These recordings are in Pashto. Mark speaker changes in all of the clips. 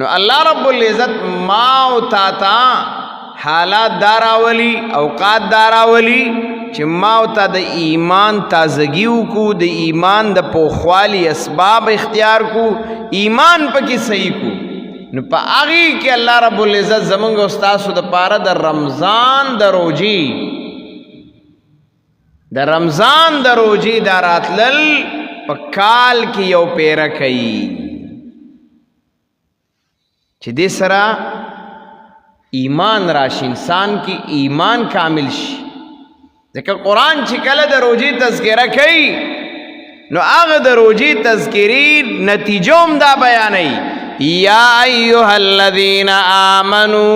Speaker 1: نو الله رب العزت ما او تا تا حالات داراولی، اوقات داراولی چې ما او تا د ایمان تازگی وکړو، د ایمان د پوخوالي اسباب اختیار کو، ایمان پکې صحیح کو. نو په هغې کې الله رب العزت زمونږ او ستاسو دپاره د رمضان د روژې، د رمضان د روژې دا راتلل په کال کې یو پیره کوي چې دې سره ایمان راشي، انسان کې ایمان کامل شي. ځکه قرآن چې کله د روژې تذکره کوي نو هغه د روژې تذکرې نتیجه هم دا بیانوي، یا ایها الذین آمنو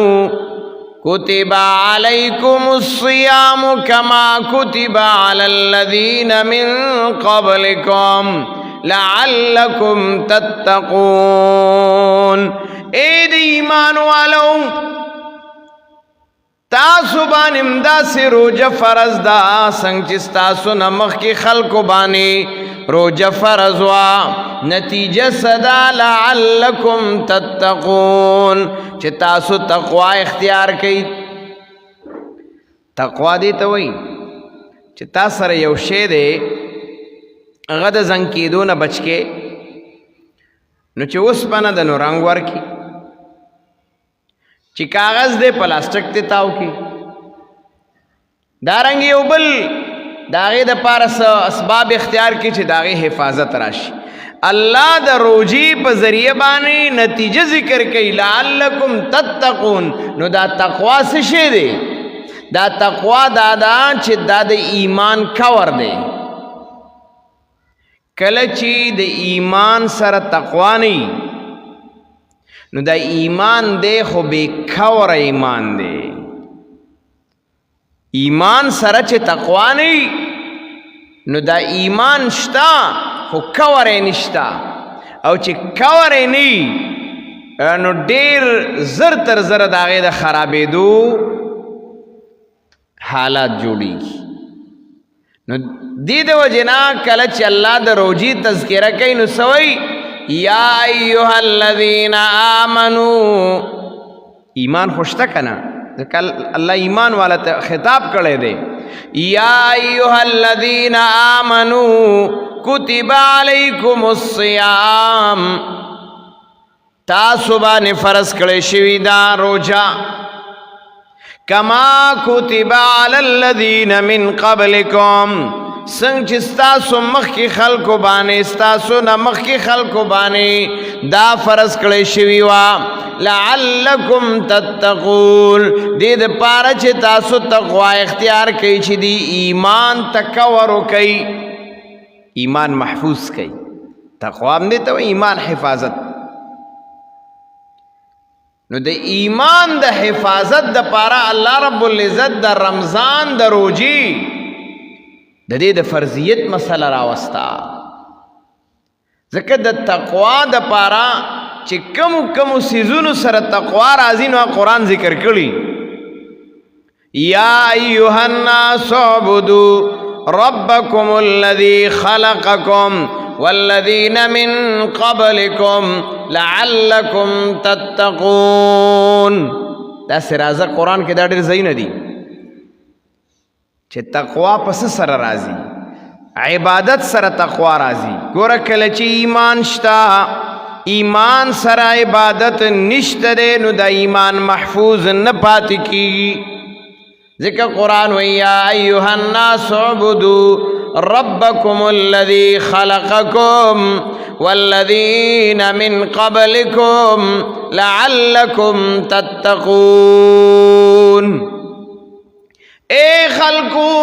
Speaker 1: كتب عليكم الصيام كما كتب على الذين من قبلكم لعلكم تتقون. اے د ایمان والو، تاسو باندې همداسې روژه فرض ده څنګه چې ستاسو نه مخکې خلکو باندې روژه فرض وه. نتیجه څه ده؟ لعلکم تتقون، چې تاسو تقوا اختیار کړئ. تقوا دې ته وایي چې تا سره یو شی دی، هغه د زنګ کېدو نه بچ کې، نو چې اوسپنه ده نو رنګ ورکړي، چې کاغذ دی پلاستیک ته تاو کی. دارنګ یو بل د هغې دپاره څه اسباب اختیار کړي چې د هغې حفاظت راشي. الله د روژې په ذریعه باندې نتیجه ذکر کوي، لعلکم تتقون. نو دا تقوا څه شی دی؟ دا تقوا دا ده چې دا د ایمان کور دی. کله چې د ایمان سره تقوا نه، نو دا ایمان دی خو بې کوره ایمان دی. ایمان سره چې تقوا نه، نو دا ایمان شته خو کوره یې نشته، او چې کوره یې نه نو ډېر زر تر زره د هغې د خرابېدو حالات جوړیږي. نو دې د وجې نه کله چې الله د روژې تذکره کوي نو څه وایي؟ یا ایها الذین آمنو. ایمان خو شته که نه؟ ځکه الله ایمان والا ته خطاب کړی دی. یا ایها الذین آمنو کتب علیکم الصیام، تاسو باندې فرض کړی شوی دا روژه، کما کتب علی الذین من قبلکم، څنګه چې ستاسو مخکې خلکو باندې، ستاسو نه مخکې خلکو باندې دا فرض کړی شوی وه، لعلکم تتقون، دې دپاره چې تاسو تقوا اختیار کړئ، چې دی ایمان تکور وکړئ، ایمان محفوظ کړئ. تقوا هم دې ته وایي، ایمان حفاظت. نو د ایمان د حفاظت د پاره الله رب العزت د رمضان د روژې د دې د فرضیت مسله راوستا، ځکه د تقوا د پاره چې کم کم سیزونو سره تقوا راځي نو قرآن ذکر کړي. یا ایها الناس اعبدوا ربکم الذی خلقکم والذین من قبلکم لعلکم تتقون. دا سرازه قرآن کې دا ډېر ځایونه دي چې تقوا په څه سره راځي؟ عبادت سره تقوا راځي. ګوره کله چې ایمان شته، ایمان سره عبادت نشته دی، نو دا ایمان محفوظ نه پاتې کیږي. ځکه قرآن وایي یا ایها الناس اعبدوا ربکم الذی خلقکم والذین من قبلکم لعلکم تتقون. اے خلقو،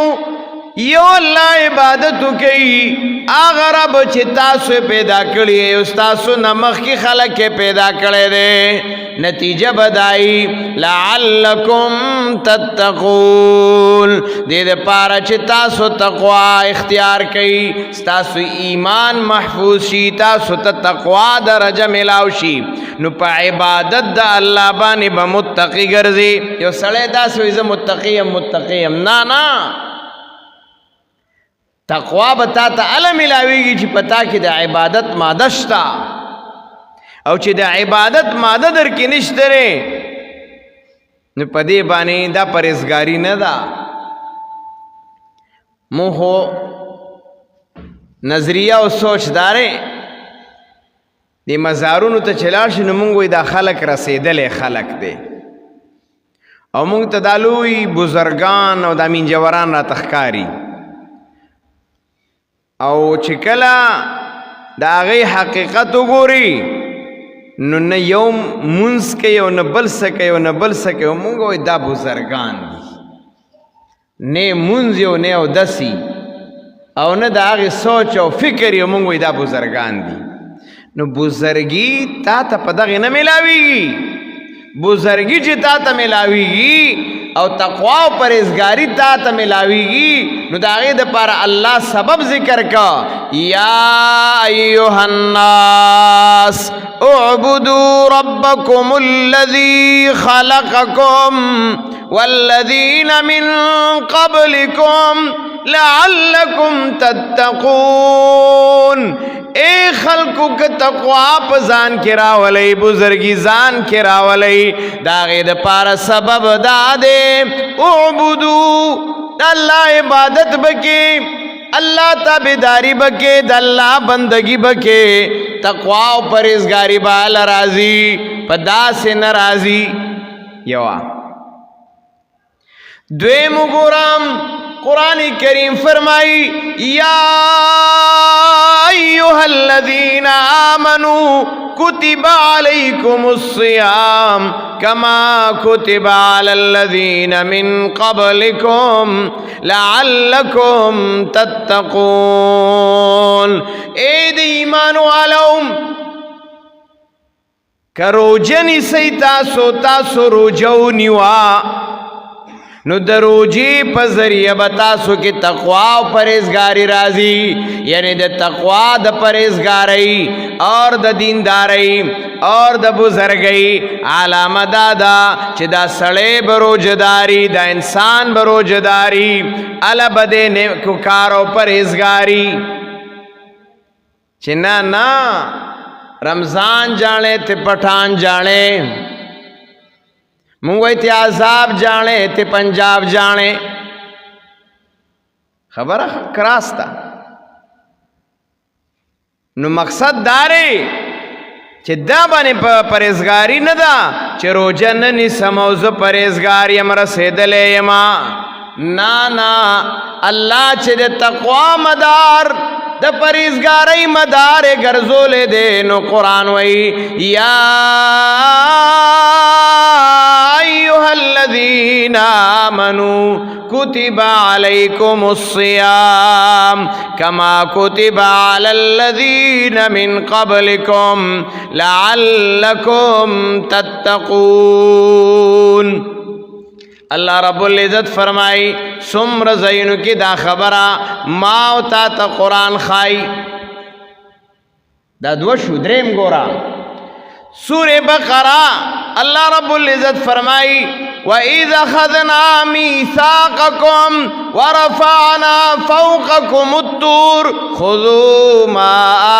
Speaker 1: یو الله عبادت کوي، هغه رب چې تاسو پیدا کړی او تاسو نه مخکې خلک پیدا کړی دی، نتیجه بدای لعلکم تتقون، دې لپاره چې تاسو تقوا اختیار کړئ، تاسو ایمان محفوظ شي، تاسو ته تقوا درجه ملاو شي، نو په عبادت د الله باندې به متقی ګرځي. یو سړی داسې وایي زه متقی یم، متقی یم، نه نه، تقوا به تا ته هله ملاویږي چې په تا کې د عبادت ماده شته. او چې د عبادت ماده در کې نشته نو په دې باندې دا پرهیزګاري نه ده. مونږ خو نظریه او سوچ دارې د مزارونو ته چې لاړ شي نو مونږ وایي دا خلک رسېدلی خلک دی، او مونږ ته دا لوی بزرګان او دا مینجوران راته ښکاري. او چې کله د هغې حقیقت وګوري نو نه یو مونځ کوي او نه بل څه کوي او نه بل څه کوي. مونږ وایي دا بزرګان دي، نه مونځ یو نه اودسي او نه د هغې سوچ او فکر یو، مونږ وایي دا بزرګان دي. نو بزرګي تا ته په دغې نه میلاویږي. بزرګي چې تا ته میلاویږي او تقوا او پرهیزګاري تا ته میلاویږي، نو د هغې دپاره الله سبب ذکر کا، یا ایها الناس اعبدوا ربکم الذی خلقکم والذین من قبلکم لعلکم تتقون. اے خلقو که تقوا په ځان کې راولئ، بزرګي ځان کې راولئ، د هغې دپاره سبب دا دی، اعبدو، د الله عبادت به کې، الله تابعداري به کې، د الله بندګي به کې، تقوا او پرهېزګاري به هله راځي، په داسې نه راځي. یوه دویم وګورم، قرآن کریم فرمائی، یا ایوہ الذین آمنوا کتب علیکم الصیام کما کتب علی الذین من قبلکم لعلکم تتقون. اے د ایمان والو، که روژه نیسئ تاسو، تاسو روژه ونیوه، نو د روژې په ذریعه به تاسو کې تقوا او پرهېزګاري راځي. یعنی د تقوا، د پرهېزګارۍ اور د دیندارۍ اور د بزرګۍ علامه دا ده چې دا سړی به روژهداري، دا انسان به روژهداري، هله به دی نیکو کار او پرهېزګاري. چې نه نه، رمضان جانے تے پٹھان جانے، مونږ وایي ته عذاب جانے تے پنجاب جانے، خبره کراستا. نو مقصد داري چې دا باندې په پرهېزګاري نه ده چې روژه نه نیسم او زه پرهېزګار یم، رسېدلی یم. نه نه، الله چې د تقوا مدار، د پرهېزګارۍ مدار یې ګرځولی دی، نو قرآن وایي، یا ایها الذین آمنو کتب علیکم الصیام کما کتب علی الذین من قبلکم لعلکم تتقون. الله رب العزت فرمای، څومره ځایونو کې دا خبره ما او تا ته قرآن ښایي. دا دوه شو. دریم ګوره، سورة بقرہ، الله رب العزت فرمائی، وَإِذَا أَخَذْنَا مِيثَاقَكُمْ وَرَفَعْنَا فَوْقَكُمُ الطُّورَ خُذُوا مَا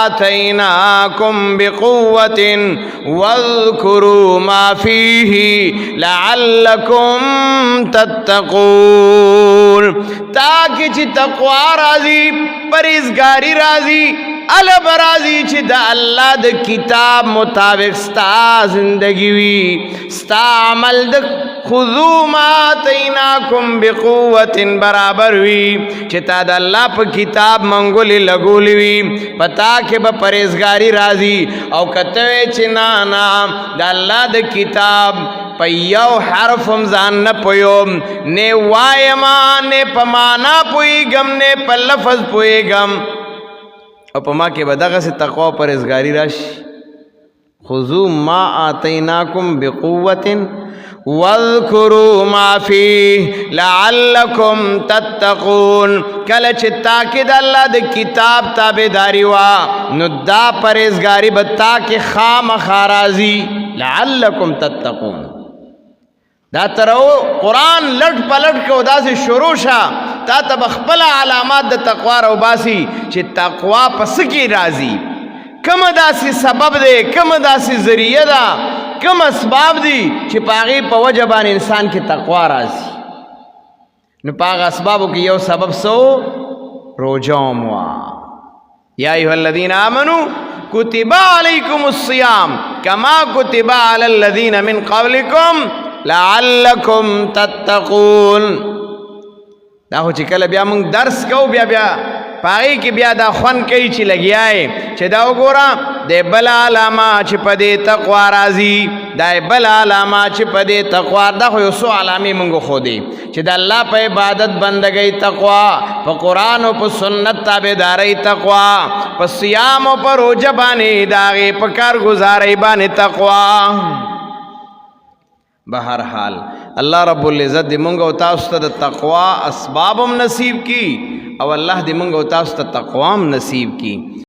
Speaker 1: آتَيْنَاكُمْ بِقُوَّةٍ وَاذْكُرُوا مَا فِيهِ لَعَلَّكُمْ تَتَّقُونَ. تاکہ چې تقوا راځي، پرهیزګاری راځي، اله به راځي چې د الله د کتاب مطابق ستا زندگی وي، ستا عمل د خذو ما آتیناکم بقوة برابر وي، چې تا د الله په کتاب منګولې لګولې وي، په تا کې به پرهیزګاری راځي. او که ته وایې چې نه نه، د الله د کتاب په یو حرف هم ځان نه پوهوم، نه وایم، نه په معنا پوهېږم، نه په لفظ پوهېږم، او په ما کې به دغسې تقوا او پرهېزګاري راشي. خذو ما آتیناکم بقوة واذکروا ما فیه لعلکم تتقون. کله چې تا کې د الله د کتاب تابعداري وه، نو دا پرهېزګاري به تا کې خامخا راځي، لعلکم تتقون. دا ترو قرآن لټ پلټ کو داسې شروع شه، تا ته به خپله علامات د تقوا راوباسي چې تقوا په څه کې راځي. کوم داسې سبب دی، کوم داسې ذریعہ ده، کوم اسباب دي چې په هغې په وجه باندې انسان کې تقوا راځي؟ نو په هغه اسبابو کې یو سبب څه و؟ روژه هم وه. یا ایها الذین آمنو کتب علیکم الصیام کما کتب علی الذین من قبلکم لعلکم تتقون. دا خو چې کله بیا موږ درس کوو، بیا بیا په هغې کې بیا دا خوند کوي چې لګیا یې چې دا وګوره د بله علامه چې په دې تقوا راځي، دا بله علامه چې په دې تقوا. دا خو یو څو علامې موږ وښودې چې د الله په عبادت بندګۍ تقوا، په قرآن او په سنت تابعدارۍ تقوا، په صیام او په روژه باندې د هغې په کارګزارۍ باندې تقوا. بهر حال الله رب العزت دې مونږ او تاسو ته د تقوا اسباب هم نصیب کی، او الله دې مونږ او تاسو ته تقوا هم نصیب کی.